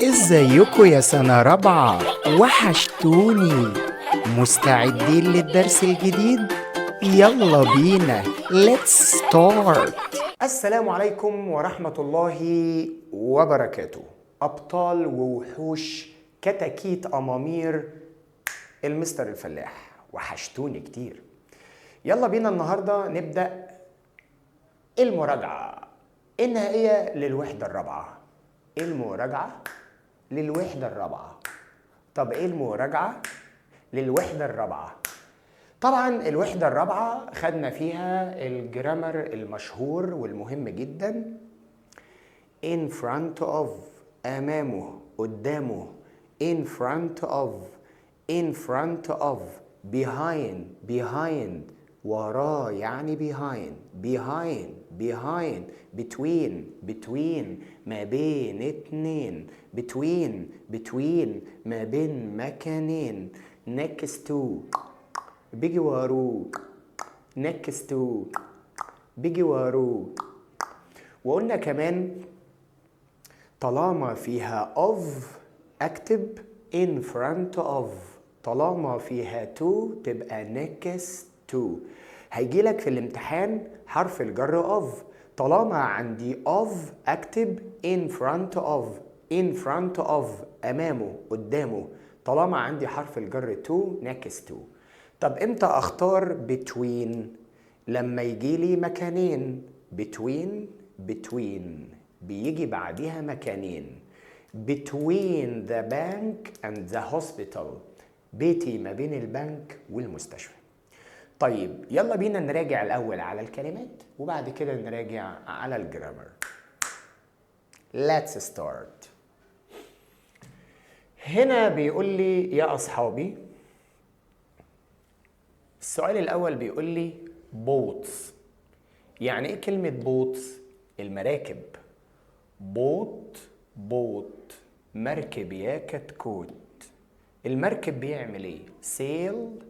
ازيكم يا سنة رابعة؟ وحشتوني. مستعدين للدرس الجديد؟ يلا بينا، let's start. السلام عليكم ورحمة الله وبركاته. أبطال ووحوش كتاكيت أمامير المستر الفلاح، وحشتوني كتير. يلا بينا النهاردة نبدأ المراجعة النهائية للوحدة الرابعة. المراجعة للوحدة الرابعة. طب ايه المراجعة للوحدة الرابعة؟ طبعا الوحدة الرابعة خدنا فيها ال grammar المشهور والمهم جدا، in front of، أمامه، قدامه، in front of، in front of، behind، behind، وراه يعني behind، behind، behind، between، between، ما بين اتنين، between، between، ما بين مكانين، next to، بجواره، next to، بجواره. وقلنا كمان طالما فيها of اكتب in front of، طالما فيها to تبقى next to. هيجي لك في الامتحان حرف الجر of، طالما عندي of اكتب in front of، in front of، امامه، قدامه. طالما عندي حرف الجر to، next to. طب امتى اختار between؟ لما يجي لي مكانين. between، between بيجي بعديها مكانين. between the bank and the hospital، بيتي ما بين البنك والمستشفى. طيب يلا بينا نراجع الأول على الكلمات وبعد كده نراجع على ال grammar. Let's start. هنا بيقول لي يا أصحابي، السؤال الأول بيقول لي boats. يعني إيه كلمة boats؟ المراكب. boat، boat، مركب يا كتكوت. المركب بيعمل ايه؟ sail،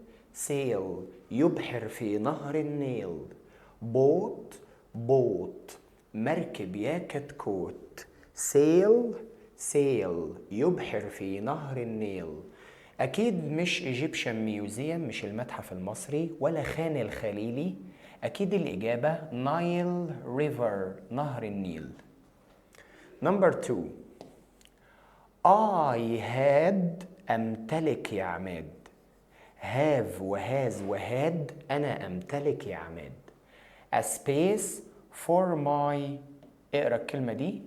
sail، يبحر في نهر النيل. boat، boat، مركب يا كتكوت. sail، sail، يبحر في نهر النيل. اكيد مش Egyptian Museum، مش المتحف المصري، ولا خان الخليلي. اكيد الاجابه Nile River، نهر النيل. number 2، I had، أمتلك يا عماد. have و has و had، أنا أمتلك يا عماد. a space for my، اقرأ الكلمة دي،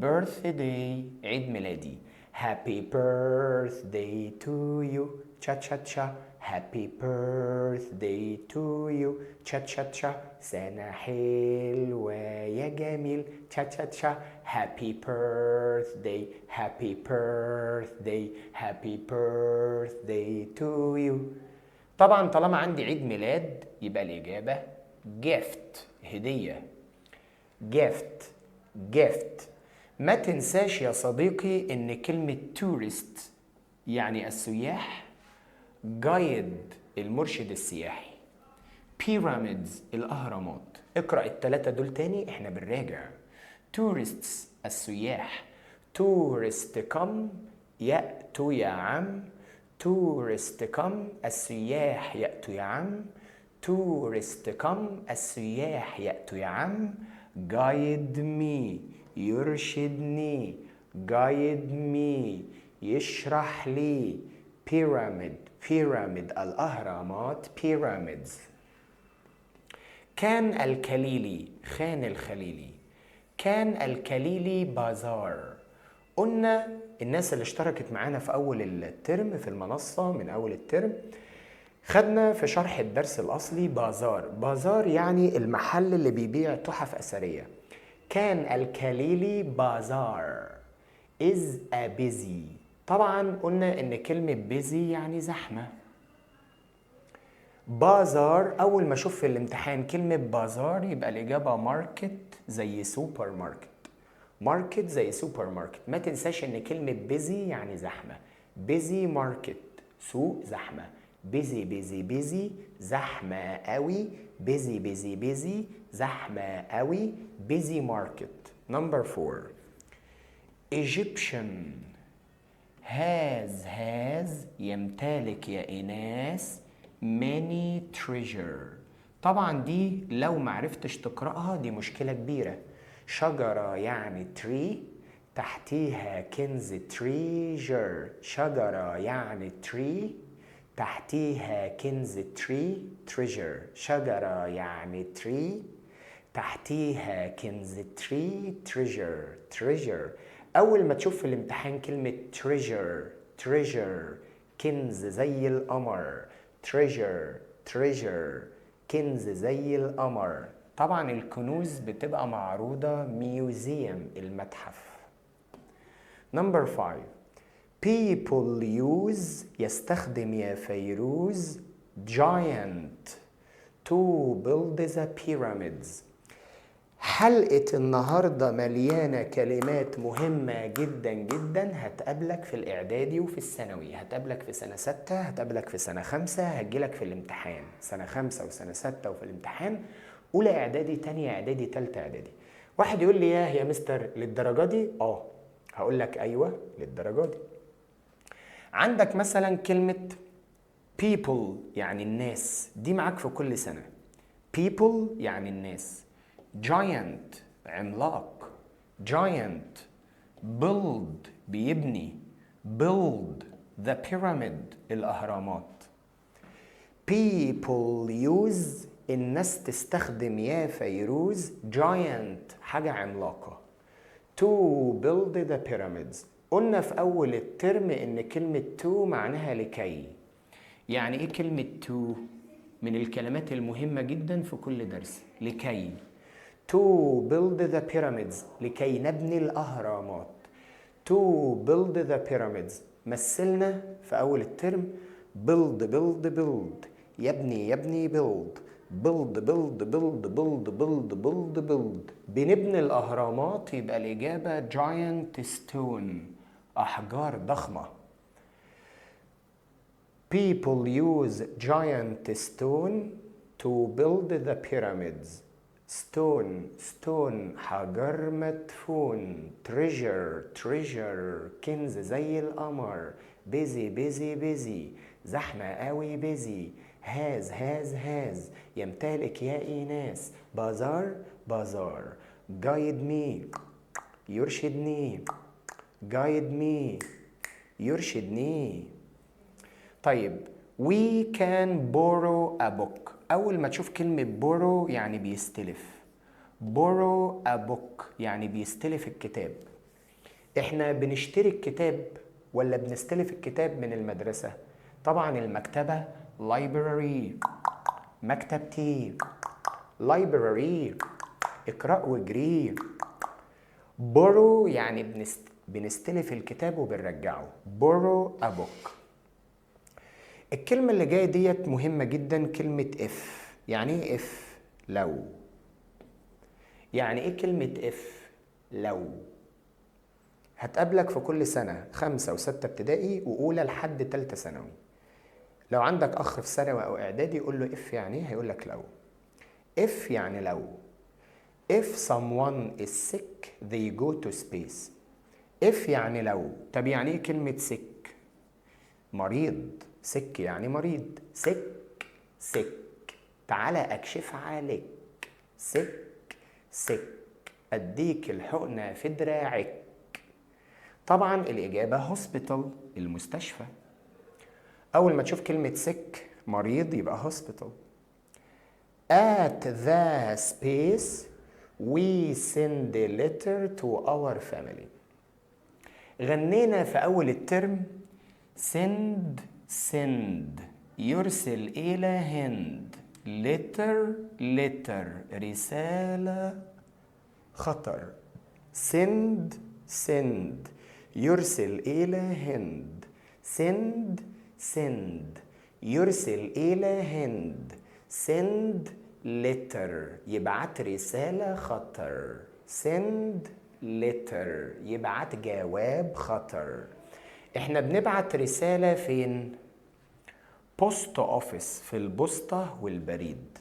birthday، عيد ميلادي. happy birthday to you، cha cha cha، happy birthday to you، cha cha cha، سنة حلوة يا جميل، cha cha cha، happy birthday، happy birthday، happy birthday to you. طبعا طالما عندي عيد ميلاد يبقى الإجابة gift، هدية. gift، gift. ما تنساش يا صديقي ان كلمة tourist يعني السياح، guide المرشد السياحي، pyramids الأهرامات. اقرأ التلاتة دول تاني، احنا بنراجع. tourists السياح، tourist come يأتوا يا عم، tourist come السياح يأتوا يا عم، tourist come السياح يأتوا يا عم. guide me يرشدني، guide me يشرح لي. pyramid، pyramid الأهرامات، pyramids. خان الخليلي، خان الخليلي، خان الخليلي بازار. قلنا الناس اللي اشتركت معانا في أول الترم في المنصة من أول الترم، خدنا في شرح الدرس الأصلي بازار. بازار يعني المحل اللي بيبيع تحف أثرية. خان الخليلي بازار is a busy. طبعا قلنا ان كلمة busy يعني زحمة. بازار، اول ما اشوف في الامتحان كلمة بازار يبقى الاجابة market زي سوبر ماركت، market زي سوبر ماركت. ما تنساش ان كلمة busy يعني زحمة. busy market سوق زحمة. busy busy busy زحمة قوي، busy busy busy زحمة قوي، busy market. number 4، Egyptian has has يمتلك يا إيناس many treasure. طبعا دي لو معرفتش تقرأها دي مشكلة كبيرة. شجرة يعني tree، تحتيها كنز treasure. شجرة يعني tree، تحتيها كنز tree treasure. شجرة يعني tree، تحتيها كنز tree treasure treasure. أول ما تشوف في الامتحان كلمة treasure treasure كنز زي القمر، treasure treasure كنز زي القمر. طبعا الكنوز بتبقى معروضة museum المتحف. Number 5، people use يستخدم يا فيروز giant to build the pyramids. حلقة النهاردة مليانة كلمات مهمة جدا جدا، هتقابلك في الإعدادي وفي الثانوي، هتقابلك في سنة 6، هتقابلك في سنة 5، هتجيلك في الامتحان سنة 5 وسنة 6 وفي الامتحان أولى إعدادي، تانية إعدادي، تالتة إعدادي. واحد يقول لي يا مستر للدرجة دي؟ هقول لك أيوة للدرجة دي. عندك مثلا كلمة people يعني الناس، دي معاك في كل سنة. people يعني الناس. giant عملاق، giant. build بيبني، build the pyramid الأهرامات. people use الناس تستخدم يا فيروز giant حاجة عملاقة to build the pyramids. قلنا في أول الترم إن كلمة to معناها لكي. يعني إيه كلمة to؟ من الكلمات المهمة جدا في كل درس، لكي. to build the pyramids لكي نبني الأهرامات. to build the pyramids مثلنا في أول الترم build build build يبني يبني build build build build build build build build بنبني الأهرامات. يبقى الإجابة giant stone أحجار ضخمة. People use giant stone to build the pyramids. Stone stone حجر مدفون. Treasure treasure كنز زي القمر. Busy busy busy زحمة قوي busy. Has has has يمتلك يا إيناس. بازار بازار. Guide me يرشدني. Guide me يرشدني. طيب we can borrow a book. أول ما تشوف كلمة borrow يعني بيستلف. borrow a book يعني بيستلف الكتاب. إحنا بنشتري الكتاب ولا بنستلف الكتاب من المدرسة؟ طبعا المكتبة library، مكتبتي library، اقرأ واجري. borrow يعني بنستلف الكتاب وبنرجعه. borrow a book. الكلمة اللي جاية ديت مهمة جدا، كلمة if. يعني ايه if؟ لو. يعني ايه كلمة if؟ لو. هتقابلك في كل سنة 5 و6 ابتدائي وأولى لحد 3 ثانوي. لو عندك أخ في ثانوي أو إعدادي قول له if يعني ايه؟ هيقول لك لو. if يعني لو. if someone is sick they go to space. if يعني لو. طب يعني ايه كلمة sick؟ مريض. sick يعني مريض. sick sick تعالى أكشف عليك. sick sick أديك الحقنة في دراعك. طبعا الإجابة hospital المستشفى. أول ما تشوف كلمة sick مريض يبقى hospital. At the space we send a letter to our family. غنينا في أول الترم send send يرسل إلى هند، letter letter رسالة خطر. send send يرسل إلى هند، send send يرسل إلى هند، send letter يبعت رسالة خطر، send letter يبعت جواب خطر. احنا بنبعت رسالة فين؟ post office في البوسطة والبريد.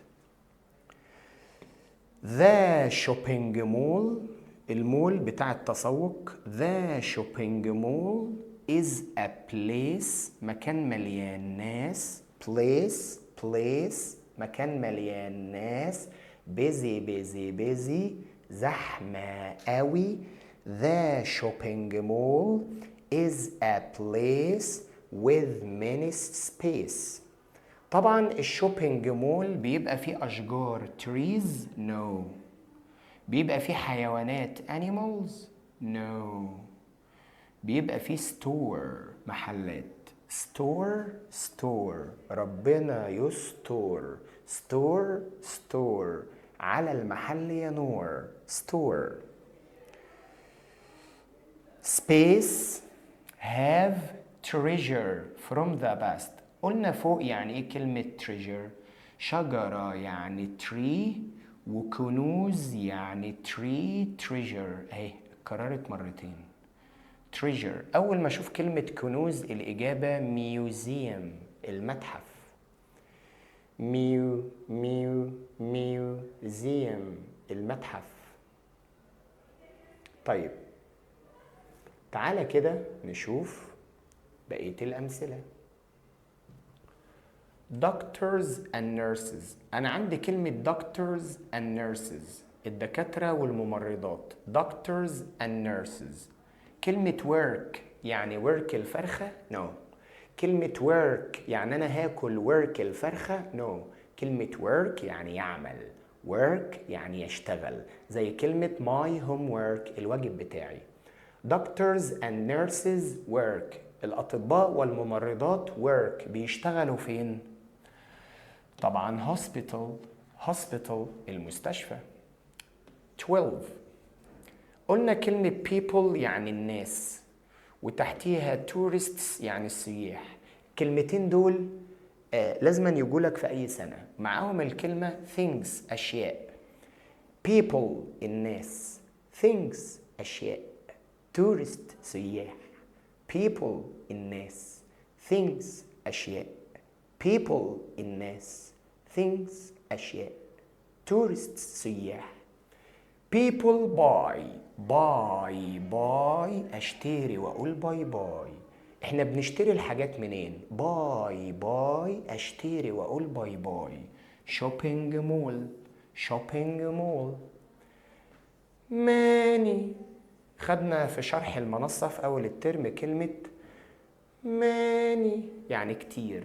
The shopping mall المول بتاع التسوق، the shopping mall is a place، مكان مليان ناس، place place مكان مليان ناس، busy busy busy زحمة قوي. The shopping mall is a place with many space. طبعا ال shopping mall بيبقى فيه أشجار trees؟ no. بيبقى فيه حيوانات animals؟ no. بيبقى فيه store محلات، store store ربنا يستر، store store على المحل يا نور، store. Space have treasure from the past. قلنا فوق يعني ايه كلمة treasure؟ شجرة يعني tree، وكنوز يعني tree treasure، اهي اتكررت مرتين treasure. أول ما أشوف كلمة كنوز الإجابة museum المتحف، mu mu museum المتحف. طيب تعالى كده نشوف بقية الأمثلة. Doctors and nurses. أنا عندي كلمة doctors and nurses، الدكاترة والممرضات، doctors and nurses. كلمة work يعني work الفرخة؟ no. كلمة work يعني أنا هاكل work الفرخة؟ no. كلمة work يعني يعمل، work يعني يشتغل، زي كلمة my homework الواجب بتاعي. Doctors and nurses work، الأطباء والممرضات work بيشتغلوا فين؟ طبعا hospital، hospital المستشفى. 12 قلنا كلمة people يعني الناس، وتحتيها tourists يعني السياح. الكلمتين دول لازما يجولك في أي سنة، معاهم الكلمة things أشياء. people الناس، things أشياء، tourist سياح. people الناس، things أشياء، people الناس، things أشياء، tourists سياح. people buy buy buy أشتري وأقول bye bye. إحنا بنشتري الحاجات منين؟ buy buy أشتري وأقول bye bye. shopping mall، shopping mall. many خدنا في شرح المنصة في أول الترم كلمة many يعني كتير،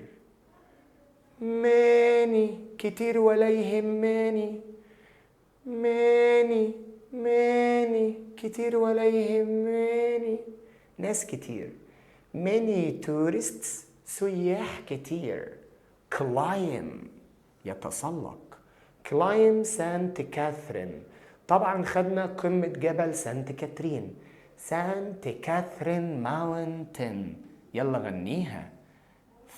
many كتير ولا يهمني، many many كتير ولا يهمني، ناس كتير. many tourists سياح كتير. climb يتسلق، climb سانت كاثرين. طبعا خدنا قمة جبل سانت كاترين، سانت كاثرين mountain، يلا غنيها،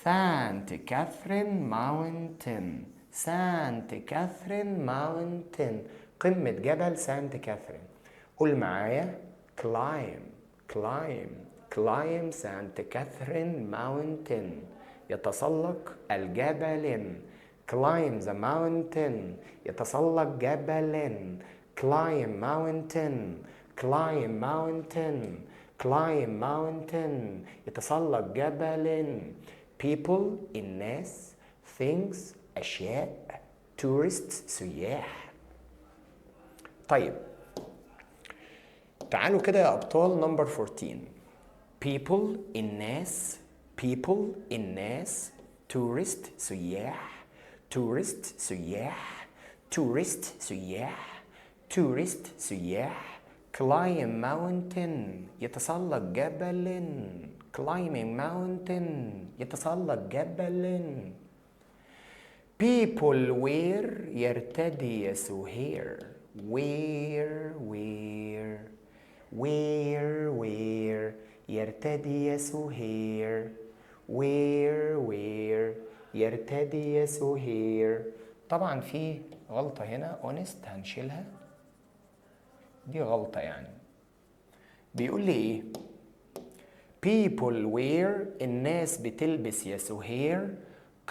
سانت كاثرين mountain، سانت كاثرين mountain، قمة جبل سانت كاثرين. قول معايا climb climb climb سانت كاثرين mountain، يتسلق الجبل، climb the mountain يتسلق جبل، climb mountain climb mountain climb mountain يتسلق جبل. people الناس، things أشياء، tourists سياح. طيب تعالوا كده يا أبطال number 14. people الناس، people الناس، tourist سياح، tourist سياح، tourist سياح، tourist سياح. climb mountain يتسلق جبل، climbing mountain يتسلق جبل. people wear يرتدي يا سهير، wear wear wear wear يرتدي يا سهير، wear wear يرتدي يا سهير. طبعا في غلطة هنا honest هنشيلها، دي غلطة يعني. بيقول لي ايه؟ people wear الناس بتلبس يا سهير،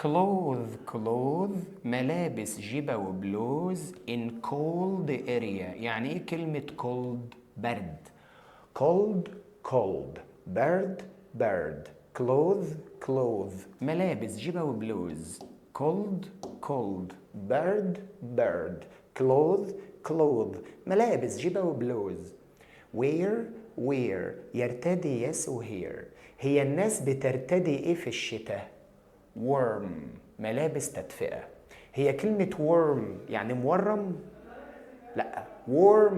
clothes clothes ملابس جيبة وبلوز in cold area. يعني ايه كلمة cold؟ برد. cold cold، برد برد. clothes clothes، ملابس جيبة وبلوز. cold cold، برد برد. clothes clothes، ملابس جيبة وبلوز. wear wear، يرتدي yes و hair. هي الناس بترتدي ايه في الشتاء؟ warm، ملابس تدفئة. هي كلمة warm يعني مورم؟ لا، warm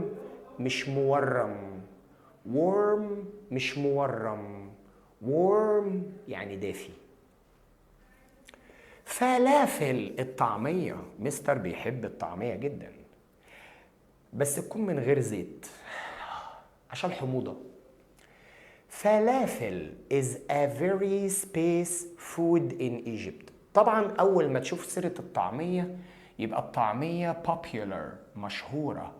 مش مورم، warm مش مورم، warm يعني دافي. فلافل الطعمية، مستر بيحب الطعمية جدا بس تكون من غير زيت عشان حموضة. فلافل is a very space food in Egypt. طبعا أول ما تشوف سيرة الطعمية يبقى الطعمية popular، مشهورة.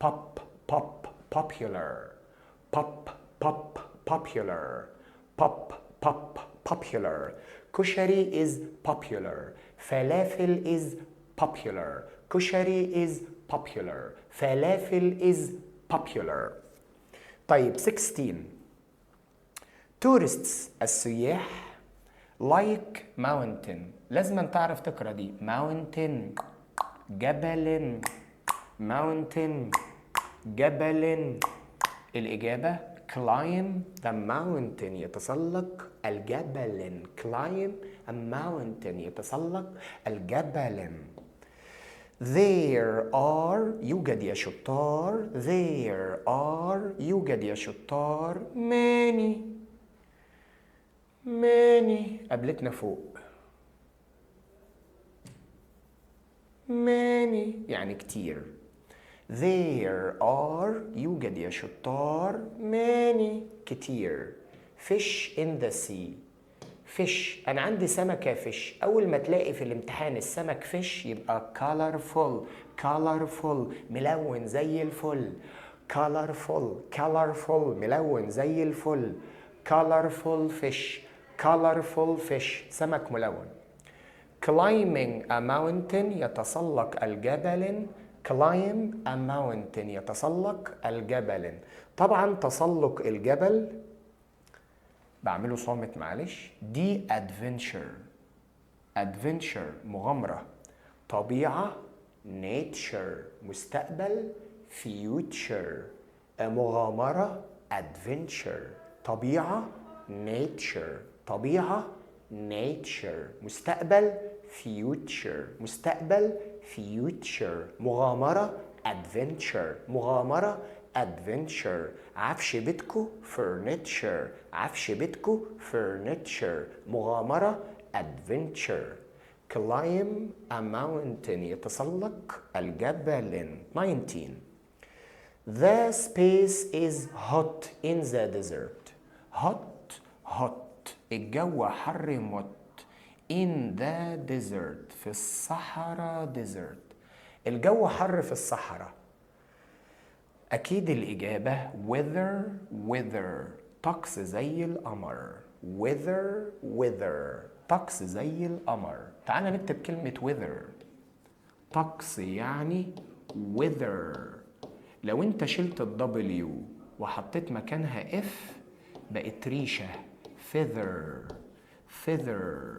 pop pop popular، pop pop popular، pop pop popular. كشري is popular، فلافل is popular، كشري is popular، فلافل is popular. طيب 16، tourists السياح like mountain. لازم تعرف تقرا دي، mountain جبل، mountain جبل. الإجابة climb the mountain، يتسلق الجبل. climb a mountain، يتسلق الجبل. There are يوجد يا شطار، there are يوجد يا شطار many، many قابلتنا فوق، many يعني كتير. There are يوجد يا شطار many كتير. fish in the sea، fish أنا عندي سمكة fish. أول ما تلاقي في الامتحان السمك fish يبقى colorful، colorful ملون زي الفل، colorful colorful ملون زي الفل، colorful fish colorful fish سمك ملون. climbing a mountain يتسلق الجبل، climb a mountain يتسلق الجبل. طبعا تسلق الجبل بعمله صامت معلش، دي adventure، adventure مغامرة، طبيعة nature، مستقبل future، مغامرة adventure، طبيعة nature، طبيعة nature، مستقبل future، مستقبل future، مغامرة adventure، مغامرة adventure. عفش بيتكو furniture، عفش بيتكو furniture، مغامرة adventure. climb a mountain يتسلق الجبل. 19، The space is hot in the desert. hot hot الجو حر موت. in the desert في الصحراء، desert الجو حر في الصحراء. أكيد الإجابة weather weather، طقس زي القمر. weather weather طقس زي القمر. تعال نكتب كلمة weather، طقس يعني weather. لو أنت شلت ال W وحطيت مكانها F بقت ريشة، feather feather.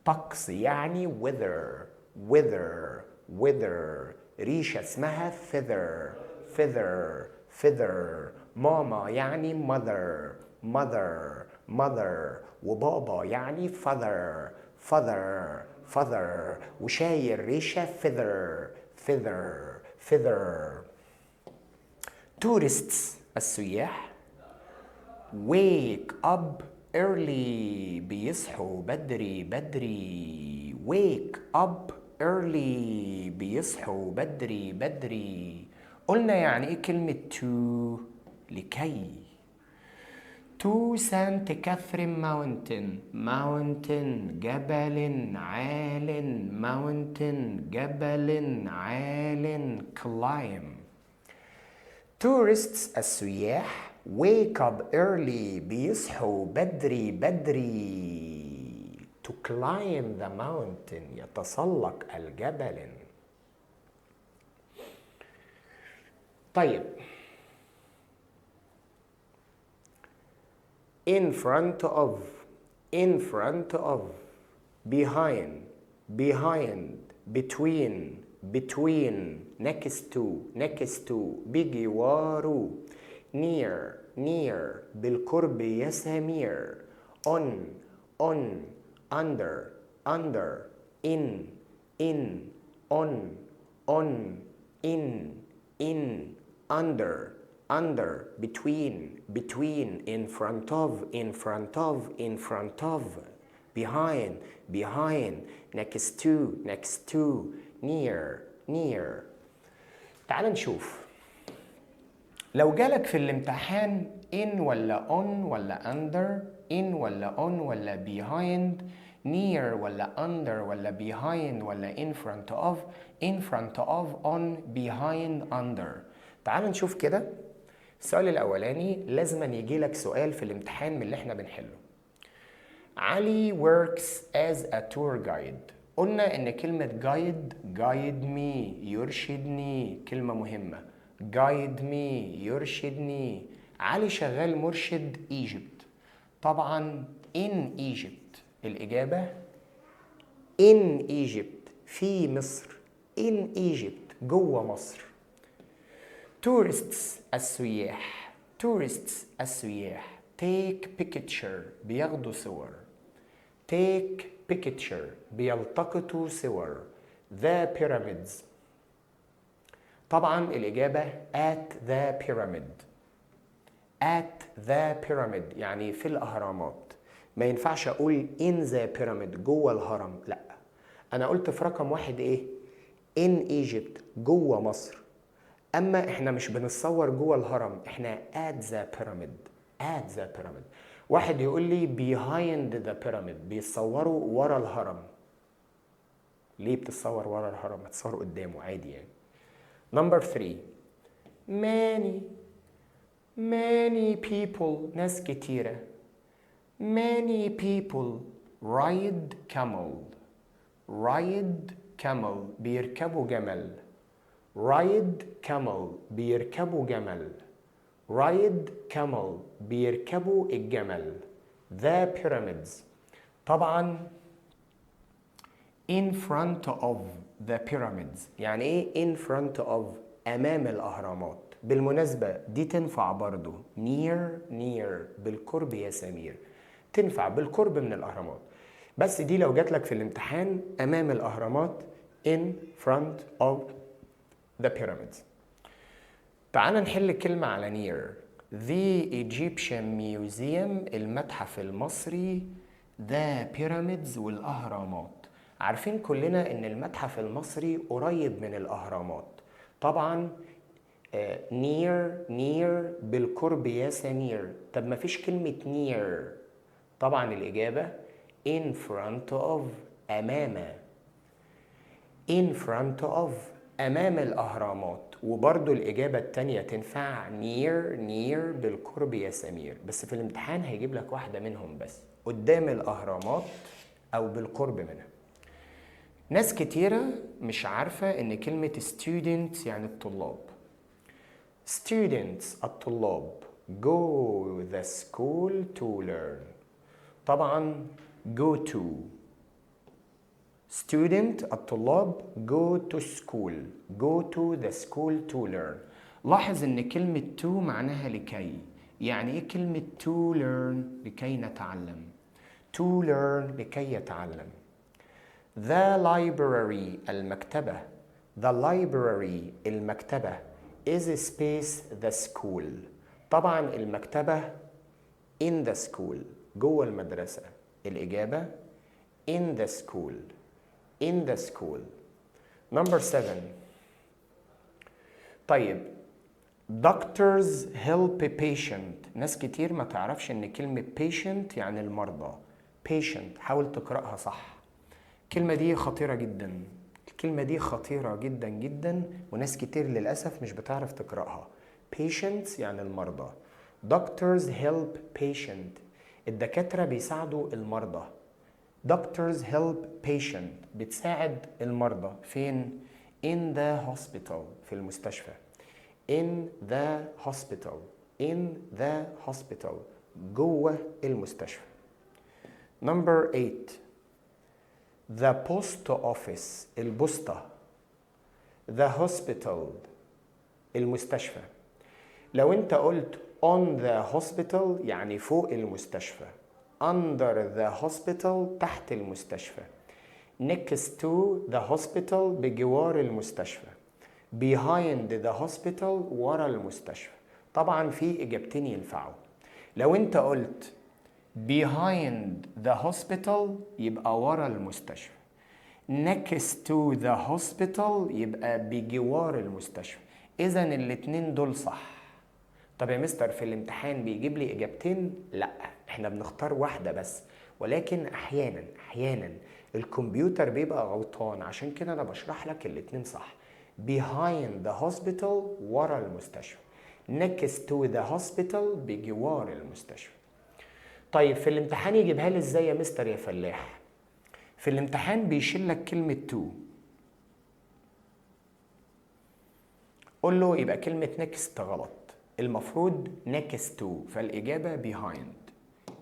طقس يعني weather weather weather، ريشة اسمها feather feather feather. ماما يعني mother mother mother، وبابا يعني father father father، وشايل ريشة feather feather feather. tourists السياح wake up early بيصحوا بدري بدري. wake up early بيصحوا بدري بدري. قلنا يعني ايه كلمة to؟ لكي. to Saint Catherine Mountain، mountain جبل عال، mountain جبل عال، climb. tourists السياح wake up early بيصحوا بدري بدري to climb the mountain يتسلق الجبل. طيب in front of, in front of, behind, behind, between, between, next to, next to, بجواره, near, near, بالقرب يا سمير, on, on, under, under, in, in, on, on, in, in, under, under, between, between, in front of, in front of, in front of, behind, behind, next to, next to, near, near. تعال نشوف لو جالك في الامتحان in ولا on ولا under, in ولا on ولا behind, near ولا under ولا behind ولا in front of, in front of, on, behind, under. تعال نشوف كده السؤال الأولاني. لازم يجي لك سؤال في الامتحان من اللي احنا بنحله. علي works as a tour guide. قلنا ان كلمة guide, guide me يرشدني، كلمة مهمة. guide me يرشدني. علي شغال مرشد Egypt. طبعا in Egypt. الإجابة in Egypt، في مصر. in Egypt، جوه مصر. tourists السياح، tourists السياح، take picture بياخدوا صور، take picture بيلتقطوا صور، the pyramids. طبعا الإجابة at the pyramid. at the pyramid يعني في الأهرامات. ما ينفعش أقول in the pyramid جوه الهرم، لا. أنا قلت في رقم 1 إيه؟ in Egypt جوه مصر. أما إحنا مش بنتصور جوه الهرم، إحنا at the pyramid، at the pyramid. واحد يقول لي behind the pyramid، بيتصوروا ورا الهرم. ليه بتتصور ورا الهرم؟ ما تصور قدامه عادي يعني. Number 3، many, many people ناس كتيرة، many people ride camel، ride camel بيركبوا جمل، ride camel بيركبوا جمل، ride camel بيركبوا الجمل، the pyramids. طبعا in front of the pyramids. يعني ايه in front of؟ امام الاهرامات. بالمناسبة دي تنفع برضو near، near بالقرب يا سمير، تنفع بالقرب من الاهرامات. بس دي لو جات لك في الامتحان امام الاهرامات، in front of the pyramids. تعال نحل كلمة على near. The Egyptian Museum المتحف المصري، The Pyramids والأهرامات. عارفين كلنا إن المتحف المصري قريب من الأهرامات. طبعا near، near بالقرب يا سمير. طب ما فيش كلمة near. طبعا الإجابة in front of، أمام. in front of أمام الأهرامات. وبرضو الإجابة التانية تنفع near، near بالقرب يا سمير. بس في الامتحان هيجيب لك واحدة منهم بس، قدام الأهرامات أو بالقرب منها. ناس كتيرة مش عارفة إن كلمة students يعني الطلاب. students الطلاب، go the school to learn. طبعا go to. student الطلاب، go to school، go to the school to learn. لاحظ ان كلمة to معناها لكي. يعني ايه كلمة to learn؟ لكي نتعلم. to learn لكي يتعلم. the library المكتبة، the library المكتبة is space the school. طبعا المكتبة in the school، جوه المدرسة. الإجابة in the school، in the school. number 7. طيب، doctors help patient. ناس كتير ما تعرفش ان كلمة patient يعني المرضى. patient، حاول تقرأها صح. الكلمة دي خطيرة جدا، الكلمة دي خطيرة جدا جدا، وناس كتير للأسف مش بتعرف تقرأها. patients يعني المرضى. doctors help patient، الدكاترة بيساعدوا المرضى. doctors help patient بتساعد المرضى فين؟ in the hospital في المستشفى. in the hospital، in the hospital. جوه المستشفى. Number 8، the post office البوسطة، the hospital المستشفى. لو انت قلت on the hospital يعني فوق المستشفى، under the hospital تحت المستشفى، next to the hospital بجوار المستشفى، behind the hospital ورا المستشفى. طبعا في اجابتين ينفعوا. لو انت قلت behind the hospital يبقى ورا المستشفى، next to the hospital يبقى بجوار المستشفى. اذا الاتنين دول صح. طب يا مستر في الامتحان بيجيب لي اجابتين؟ لا، احنا بنختار واحدة بس، ولكن احيانا الكمبيوتر بيبقى غلطان، عشان كده انا بشرح لك الاتنين صح. behind the hospital ورا المستشفى، next to the hospital بجوار المستشفى. طيب في الامتحان يجيبها لي ازاي يا مستر يا فلاح؟ في الامتحان بيشيل لك كلمة to، قول له يبقى كلمة next غلط، المفروض next to، فالإجابة behind،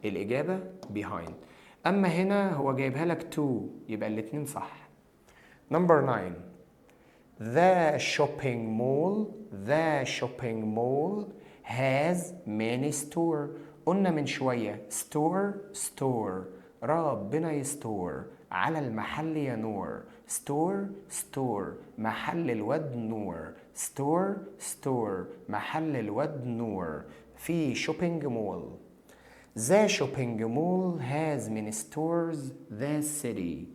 الإجابة behind. أما هنا هو جايبها لك to، يبقى الاتنين صح. Number 9، the shopping mall، the shopping mall has many store. قلنا من شوية store store، ربنا يستور على المحل يا نور، store store محل الواد نور، store store محل الواد نور في shopping mall. The shopping mall has many stores the city.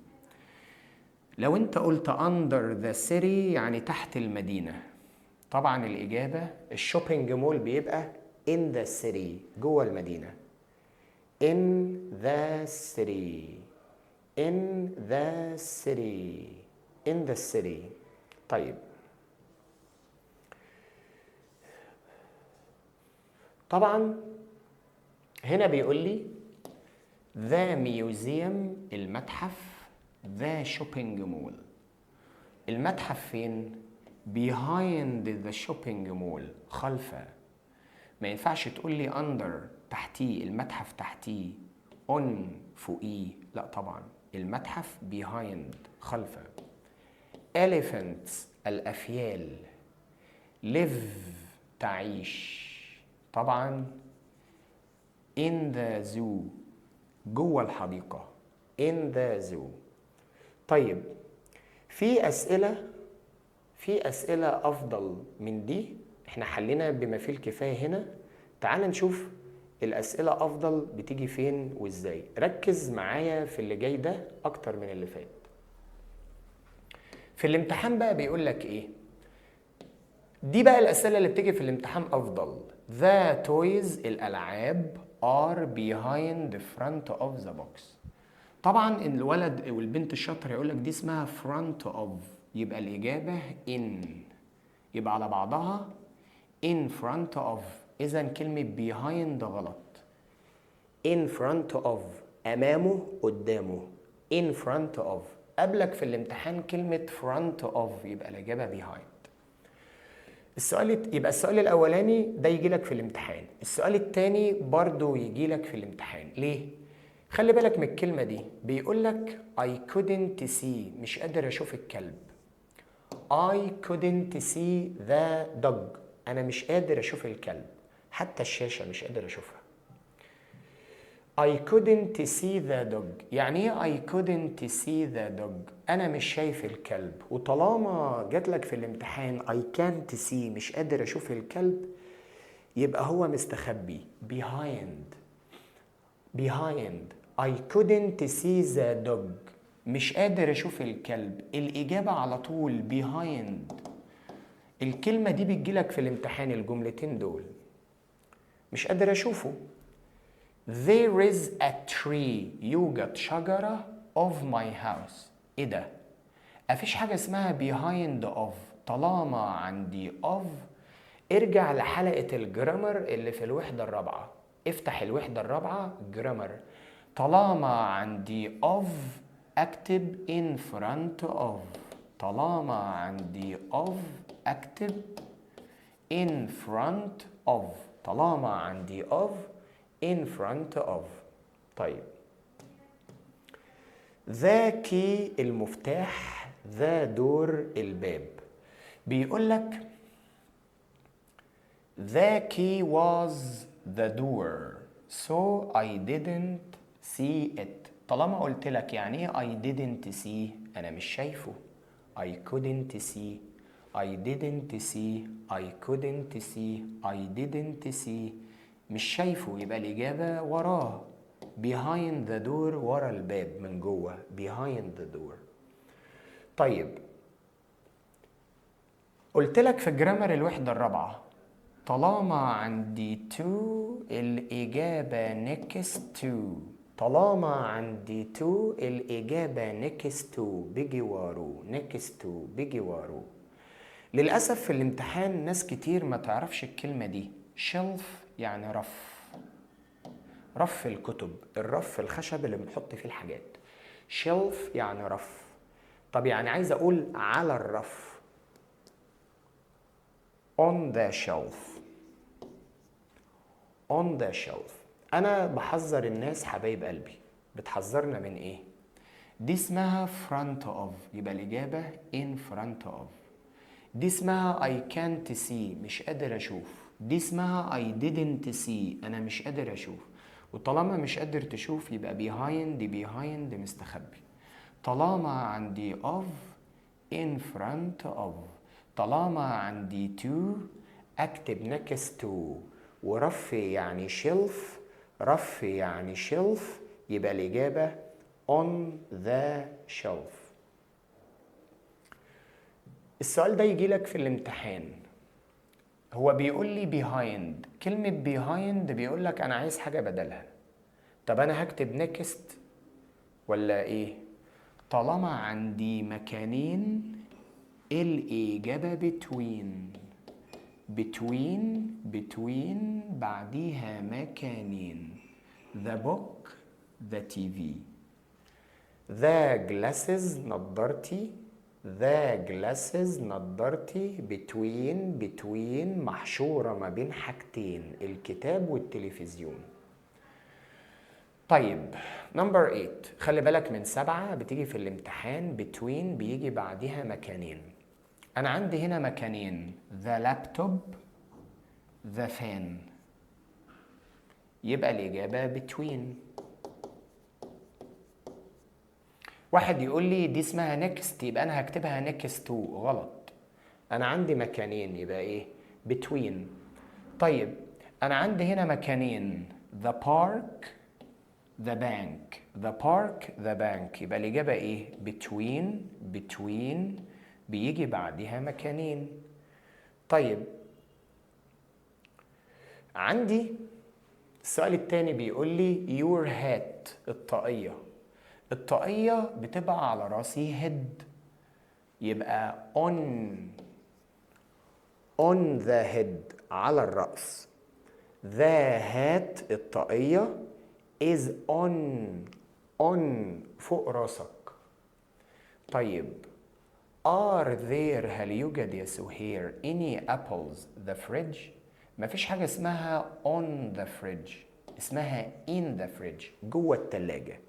لو انت قلت under the city يعني تحت المدينة، طبعا الإجابة ال shopping mall بيبقى in the city جوه المدينة. in the city، in the city، in the city. طيب طبعا هنا بيقول لي the museum المتحف، the shopping mall. المتحف فين؟ behind the shopping mall خلفه. ما ينفعش تقول لي under تحتيه، المتحف تحتيه، on فوقيه، لا طبعا المتحف behind خلفه. elephants الأفيال، live تعيش، طبعا in the zoo جوه الحديقة، in the zoo. طيب في أسئلة أفضل من دي، احنا حلينا بما فيه الكفاية هنا. تعال نشوف الأسئلة أفضل بتيجي فين وإزاي. ركز معايا في اللي جاي ده أكتر من اللي فات. في الامتحان بقى بيقول لك إيه؟ دي بقى الأسئلة اللي بتيجي في الامتحان أفضل. The toys الألعاب are behind the front of the box. طبعا الولد والبنت الشاطر يقول لك دي اسمها front of، يبقى الإجابة in، يبقى على بعضها in front of. إذا كلمة behind غلط. in front of أمامه قدامه، in front of. قبلك في الامتحان كلمة front of، يبقى الإجابة behind. السؤال يبقى السؤال الأولاني ده يجي لك في الامتحان، السؤال الثاني برضو يجي لك في الامتحان. ليه؟ خلي بالك من الكلمة دي، بيقول لك I couldn't see، مش قادر أشوف الكلب. I couldn't see the dog، أنا مش قادر أشوف الكلب، حتى الشاشة مش قادر أشوفها. I couldn't see the dog، يعني إيه I couldn't see the dog؟ أنا مش شايف الكلب. وطالما جات لك في الامتحان I can't see، مش قادر أشوف الكلب، يبقى هو مستخبي behind. behind I couldn't see the dog، مش قادر أشوف الكلب، الإجابة على طول behind. الكلمة دي بتجيلك في الامتحان، الجملتين دول مش قادر أشوفه. There is a tree، يوجد شجرة of my house. إيه ده؟ مفيش حاجة اسمها behind of. طالما عندي of ارجع لحلقة الجرامر اللي في الوحدة الرابعة، افتح الوحدة الرابعة جرامر. طالما عندي of اكتب in front of، طالما عندي of اكتب in front of، طالما عندي of in front of. طيب the key المفتاح، the door الباب. بيقول لك the key was the door so I didn't see it. طالما قلت لك يعني ايه I didn't see، انا مش شايفه. I couldn't see، I didn't see، I couldn't see، I didn't see، مش شايفه، يبقى الإجابة وراه، behind the door، ورا الباب من جوه، behind the door. طيب قلت لك في grammar الوحدة الرابعة طالما عندي to الإجابة next to، طالما عندي to الإجابة next to، بجواره، next to بجواره. للأسف في الامتحان ناس كتير ما تعرفش الكلمة دي. shelf يعني رف، رف الكتب، الرف الخشب اللي بنحط فيه الحاجات. shelf يعني رف. طب يعني عايز أقول على الرف، on the shelf، on the shelf. أنا بحذر الناس حبايب قلبي، بتحذرنا من إيه؟ دي اسمها front of، يبقى الإجابة in front of. دي اسمها I can't see، مش قادر أشوف. دي اسمها I didn't see، أنا مش قادر أشوف. وطالما مش قادر تشوف يبقى behind، behind مستخبي. طالما عندي of in front of، طالما عندي to أكتب next to. ورف يعني shelf، رف يعني shelf، يبقى الإجابة on the shelf. السؤال ده يجي لك في الامتحان، هو بيقول لي behind، كلمة behind بيقول لك أنا عايز حاجة بدلها. طب أنا هكتب next ولا إيه؟ طالما عندي مكانين الإجابة between، between، between بعديها مكانين. the book، the TV. the glasses نضارتي، the glasses نضارتي، between، between محشورة ما بين حاجتين، الكتاب والتلفزيون. طيب number 8، خلي بالك من 7 بتيجي في الامتحان، between بيجي بعديها مكانين. أنا عندي هنا مكانين، the laptop، the fan، يبقى الإجابة between. واحد يقول لي دي اسمها next، يبقى أنا هكتبها next to، غلط. أنا عندي مكانين يبقى إيه؟ between. طيب أنا عندي هنا مكانين، the park، the bank، the park، the bank، يبقى الإجابة إيه؟ between، between بيجي بعدها مكانين. طيب عندي السؤال التاني بيقول لي your hat، الطاقية، الطاقية بتبقى على راسي head، يبقى on the head على الرأس. the hat الطاقية is on، on فوق راسك. طيب are there، هل يوجد يا سهير any apples the fridge؟ مفيش حاجة اسمها on the fridge، اسمها in the fridge، جوه التلاجة.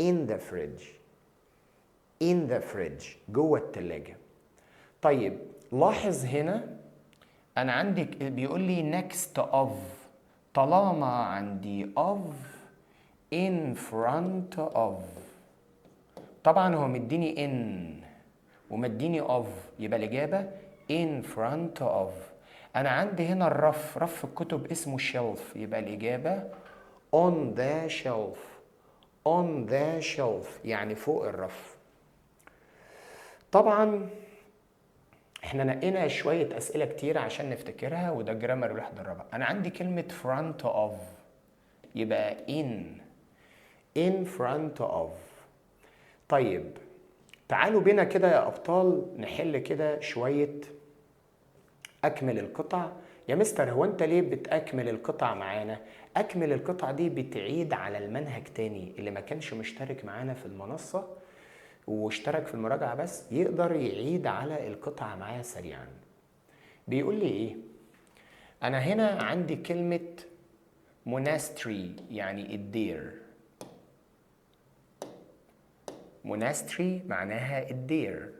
in the fridge، in the fridge جوه التلاجة. طيب لاحظ هنا أنا عندي بيقول لي next of، طالما عندي of in front of، طبعا هو مديني in ومديني of، يبقى الإجابة in front of. أنا عندي هنا الرف، رف الكتب اسمه shelf، يبقى الإجابة on the shelf، on the shelf يعني فوق الرف. طبعا احنا نقينا شوية أسئلة كتير عشان نفتكرها، وده grammar الوحدة الرابعة. أنا عندي كلمة front of يبقى in، in front of. طيب تعالوا بينا كده يا أبطال نحل كده شوية أكمل القطع. يا مستر هو أنت ليه بتأكمل القطع معانا؟ أكمل القطع دي بتعيد على المنهج تاني، اللي ما كانش مشترك معانا في المنصة واشترك في المراجعة بس يقدر يعيد على القطعة معايا سريعا. بيقول لي إيه؟ أنا هنا عندي كلمة monastery يعني الدير، monastery معناها الدير،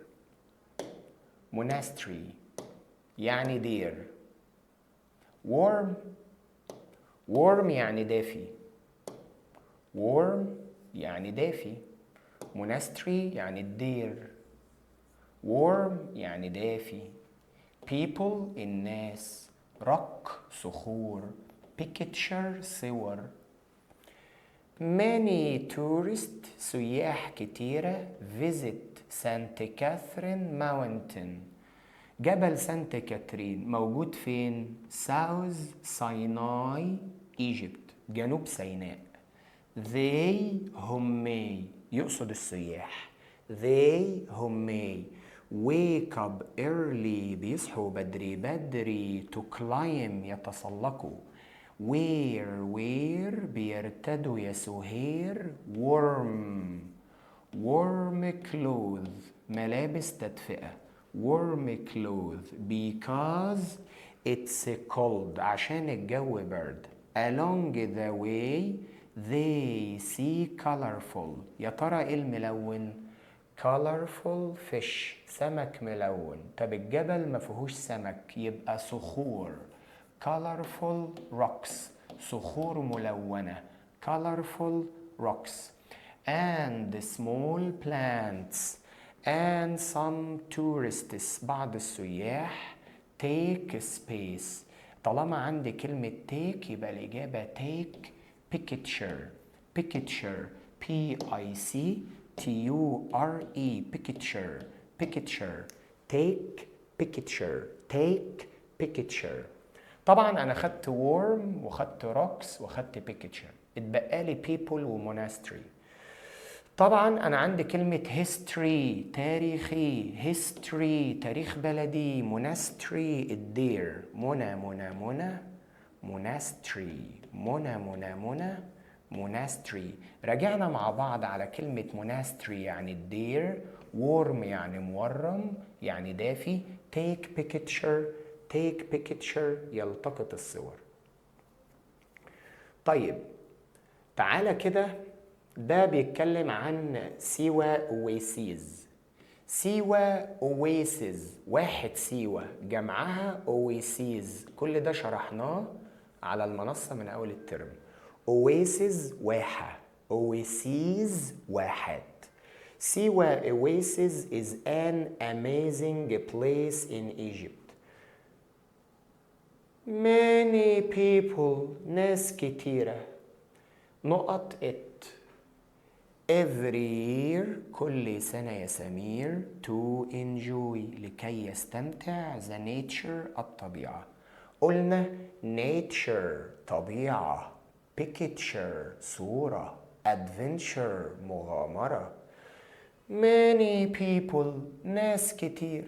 monastery يعني دير. warm، warm يعني دافي، warm يعني دافي، monastery يعني الدير، warm يعني دافي. people الناس، rock صخور، picture صور. many tourists سياح كتيرة visit سانت كاثرين mountain. جبل سانت كاترين موجود فين؟ South Sinai Egypt، جنوب سيناء. they هم may يقصد السياح، they هم may wake up early بيصحوا بدري بدري، to climb يتسلقوا، wear wear بيرتدوا يا سهير، warm warm clothes ملابس تدفئة، warm clothes because it's cold عشان الجو برد. along the way they see colorful، يا ترى ايه الملون؟ colorful fish سمك ملون. طب الجبل ما فيهوش سمك يبقى صخور، colorful rocks صخور ملونة، colorful rocks. and small plants and some tourists بعض السياح take space. طالما عندي كلمة take يبقى الإجابة take picture، picture P I C T U R E picture، picture take picture، take picture. طبعا أنا خدت warm وخدت rocks وخدت picture، اتبقى لي people و monastery. طبعا أنا عندي كلمة history تاريخي، history تاريخ بلدي، monastery الدير، mona mona mona monastery، mona mona mona monastery. راجعنا مع بعض على كلمة monastery يعني الدير، warm يعني مورم يعني دافي، take picture، take picture يلتقط الصور. طيب تعالى كده، ده بيتكلم عن سيوة oasis. سيوة oasis واحد سيوة جمعها oases، كل ده شرحناه على المنصة من أول الترم. oasis واحة، oases واحات. سيوة oasis is an amazing place in Egypt. Many people ناس كتيرة نقط it every year كل سنة يا سمير to enjoy لكي يستمتع the nature الطبيعة. قلنا nature طبيعة، picture صورة، adventure مغامرة. many people ناس كتير،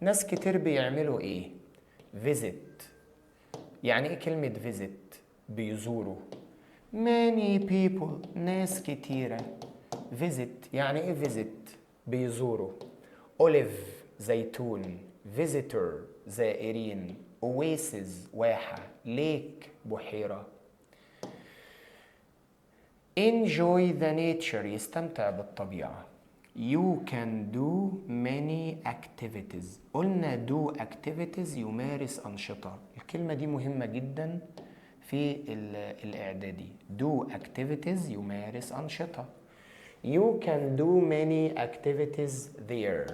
ناس كتير بيعملوا ايه؟ visit. يعني ايه كلمة visit؟ بيزوروا. many people ناس كتيرة، visit يعني ايه visit؟ بيزوروا. olive زيتون، visitor زائرين، oasis واحة، lake بحيرة. enjoy the nature يستمتع بالطبيعة. You can do many activities. قلنا do activities يمارس أنشطة. الكلمة دي مهمة جدا في الإعدادي. do activities يمارس أنشطة. You can do many activities there.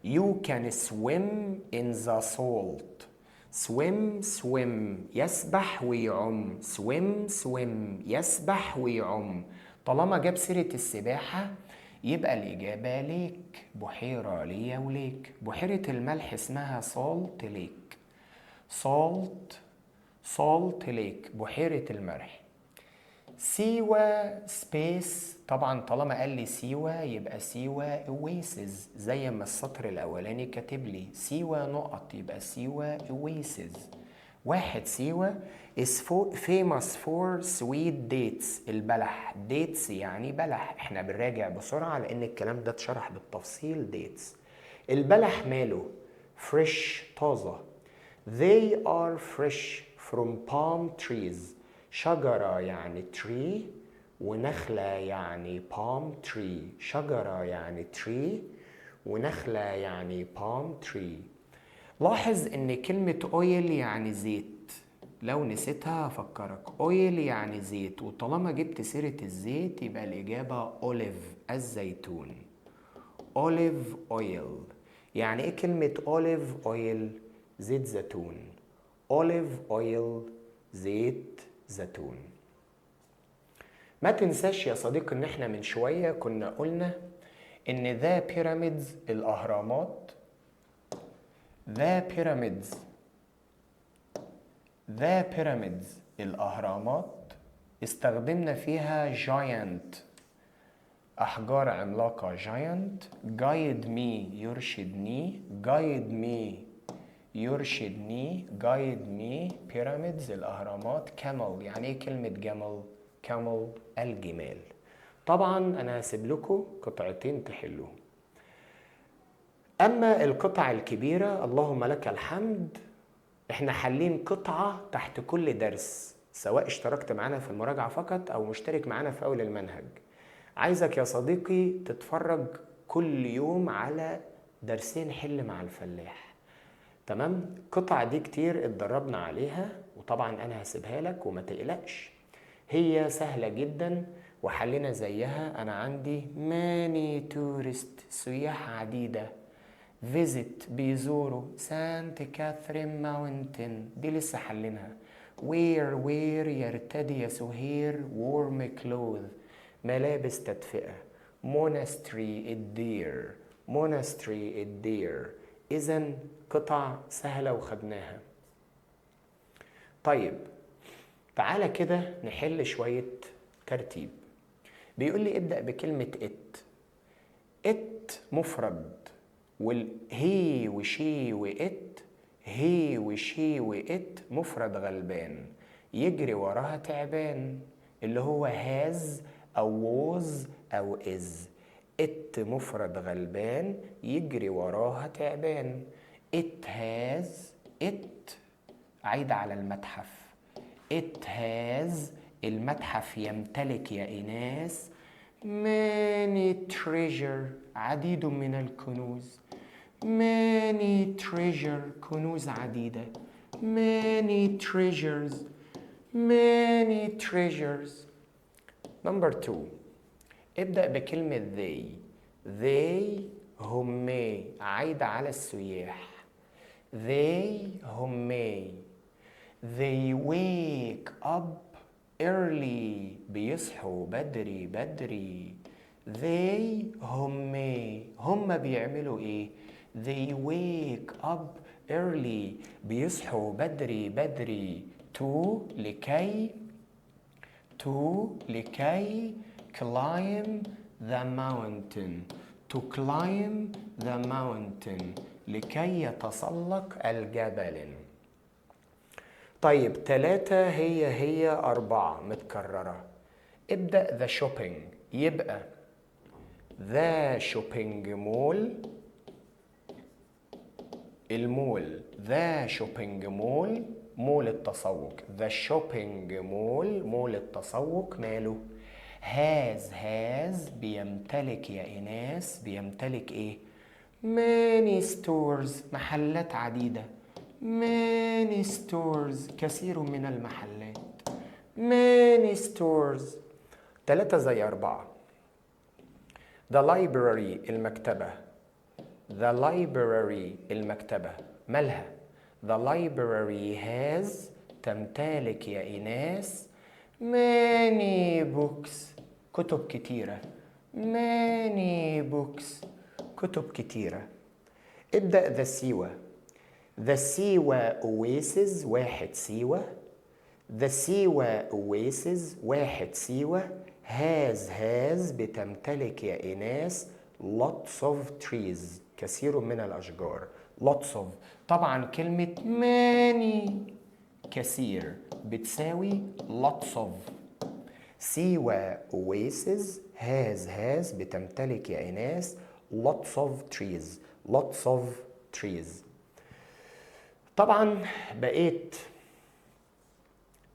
You can swim in the salt. Swim swim يسبح ويعوم. Swim swim يسبح ويعوم. طالما جاب سيرة السباحة يبقى الإجابة lake، بحيرة ليا و lake. بحيرة الملح اسمها salt lake. salt salt lake بحيرة الملح. سيوة space، طبعا طالما قال لي سيوة يبقى سيوة oasis زي ما السطر الاولاني كاتب لي سيوة نقط يبقى سيوة oasis. واحد سيوة is famous for sweet dates البلح. dates يعني بلح، احنا بنراجع بسرعة لان الكلام ده اتشرح بالتفصيل. dates البلح ماله؟ fresh طازة. they are fresh from palm trees. شجرة يعني tree، ونخلة يعني palm tree. شجرة يعني tree، ونخلة يعني palm tree. لاحظ ان كلمة oil يعني زيت، لو نسيتها هفكرك. oil يعني زيت، وطالما جبت سيرة الزيت يبقى الإجابة olive، الزيتون. olive oil. يعني ايه كلمة olive oil؟ زيت زيتون. olive oil زيت زيتون. ما تنساش يا صديقي ان احنا من شوية كنا قلنا ان the pyramids الاهرامات، the pyramids، the pyramids الاهرامات استخدمنا فيها giant، احجار عملاقة giant. guide me يرشدني، guide me يرشدني، guide me. pyramids الاهرامات. camel يعني ايه كلمة جمل؟ camel الجمال. طبعا انا هسيب لكم قطعتين تحلوهم. اما القطع الكبيرة اللهم لك الحمد احنا حالين قطعة تحت كل درس، سواء اشتركت معانا في المراجعة فقط او مشترك معانا في اول المنهج. عايزك يا صديقي تتفرج كل يوم على درسين حل مع الفلاح، تمام؟ القطعة دي كتير اتدربنا عليها، وطبعا انا هسيبها لك وما تقلقش، هي سهلة جدا وحلنا زيها. انا عندي many tourist سياح عديدة، visit بيزوروا Saint Catherine Mountain، دي لسه حلينها. wear wear يرتدي يا سهير warm clothes ملابس تدفئة. monastery الدير، monastery الدير. إذن قطع سهلة وخدناها. طيب تعالى كده نحل شوية ترتيب. بيقول لي ابدأ بكلمة it. it مفرد، وال he و she و it، he و she و it مفرد غلبان، يجري وراها تعبان اللي هو has أو was أو is. it مفرد غلبان يجري وراها تعبان. it has، it عايدة على المتحف. it has المتحف يمتلك يا إيناس many treasure عديد من الكنوز. many treasure كنوز عديدة. many treasures، many treasures. number 2 ابدأ بكلمة they. they هم عايدة على السياح. they هم they wake up early بيصحوا بدري بدري. they هم بيعملوا ايه؟ they wake up early بيصحوا بدري بدري. to لكي، to لكي climb the mountain، to climb the mountain لكي يتسلق الجبل. طيب 3 هي 4 متكررة. ابدأ the shopping، يبقى the shopping mall، المول. the shopping mall مول التسوق. the shopping mall مول التسوق ماله؟ has has بيمتلك يا إيناس، بيمتلك إيه؟ many stores محلات عديدة. many stores كثير من المحلات. many stores. 3 زي 4. the library المكتبة. the library المكتبة مالها؟ the library has تمتلك يا إيناس many books كتب كتيرة. many books كتب كتيرة. ابدأ the سيوة. the سيوة oasis واحد سيوة. the سيوة oasis واحد سيوة has has بتمتلك يا إيناس lots of trees كثير من الأشجار. lots of طبعا كلمة many كثير بتساوي lots of. سيوة oasis has has بتمتلك يا إيناس lots of trees، lots of trees. طبعا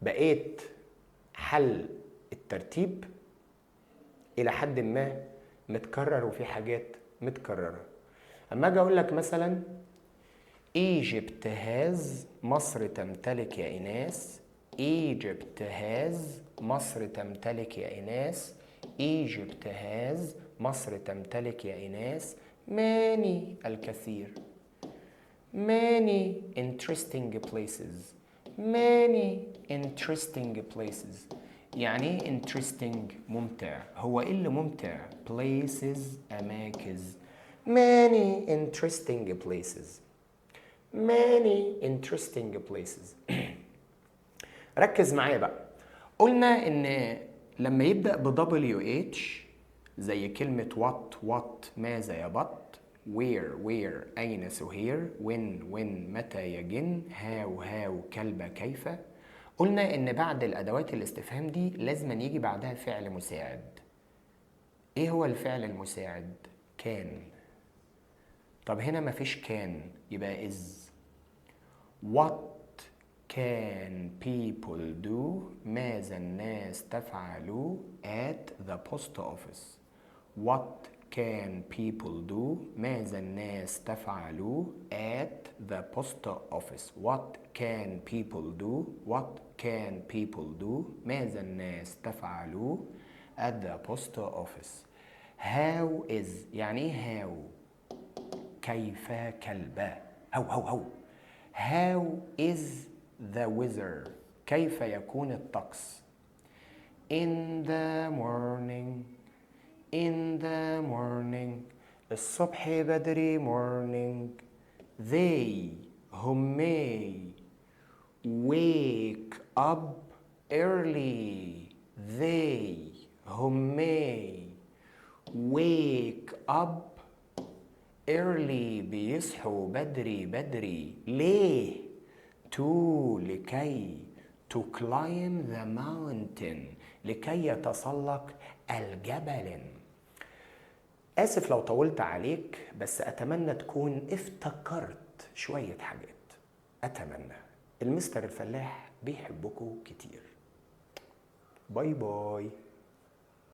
بقيت حل الترتيب الى حد ما متكرر وفي حاجات متكررة. اما اجي اقول لك مثلا Egypt has، مصر تمتلك يا إيناس. Egypt has، مصر تمتلك يا إيناس. Egypt has، مصر تمتلك يا إيناس many الكثير، many interesting places، many interesting places. يعني ايه interesting؟ ممتع. هو ايه اللي ممتع؟ places أماكن. many interesting places، many interesting places. ركز معايا بقى، قلنا ان لما يبدأ ب WH زي كلمة what what ماذا يا بط، where where أين سهير، when when متى يا جن، how how كلب كيف. قلنا ان بعد الأدوات الاستفهام دي لازم يجي بعدها فعل مساعد. ايه هو الفعل المساعد؟ can. طب هنا مفيش can، يبقى is. What can people do؟ ماذا الناس تفعل at the post office؟ What can people do؟ ماذا الناس تفعل at the post office؟ What can people do؟ What can people do؟ ماذا الناس تفعل at the post office؟ How is، يعني ايه how؟ كيف كلبا، هو هو هو. How is the weather؟ كيف يكون الطقس؟ In the morning، in the morning، الصبح بدري morning. They هم may wake up early. They هم may wake up early، بيصحوا بدري بدري. ليه؟ to لكي، to climb the mountain، لكي يتسلق الجبل. آسف لو طولت عليك، بس أتمنى تكون افتكرت شوية حاجات. أتمنى. المستر الفلاح بيحبكوا كتير. bye bye.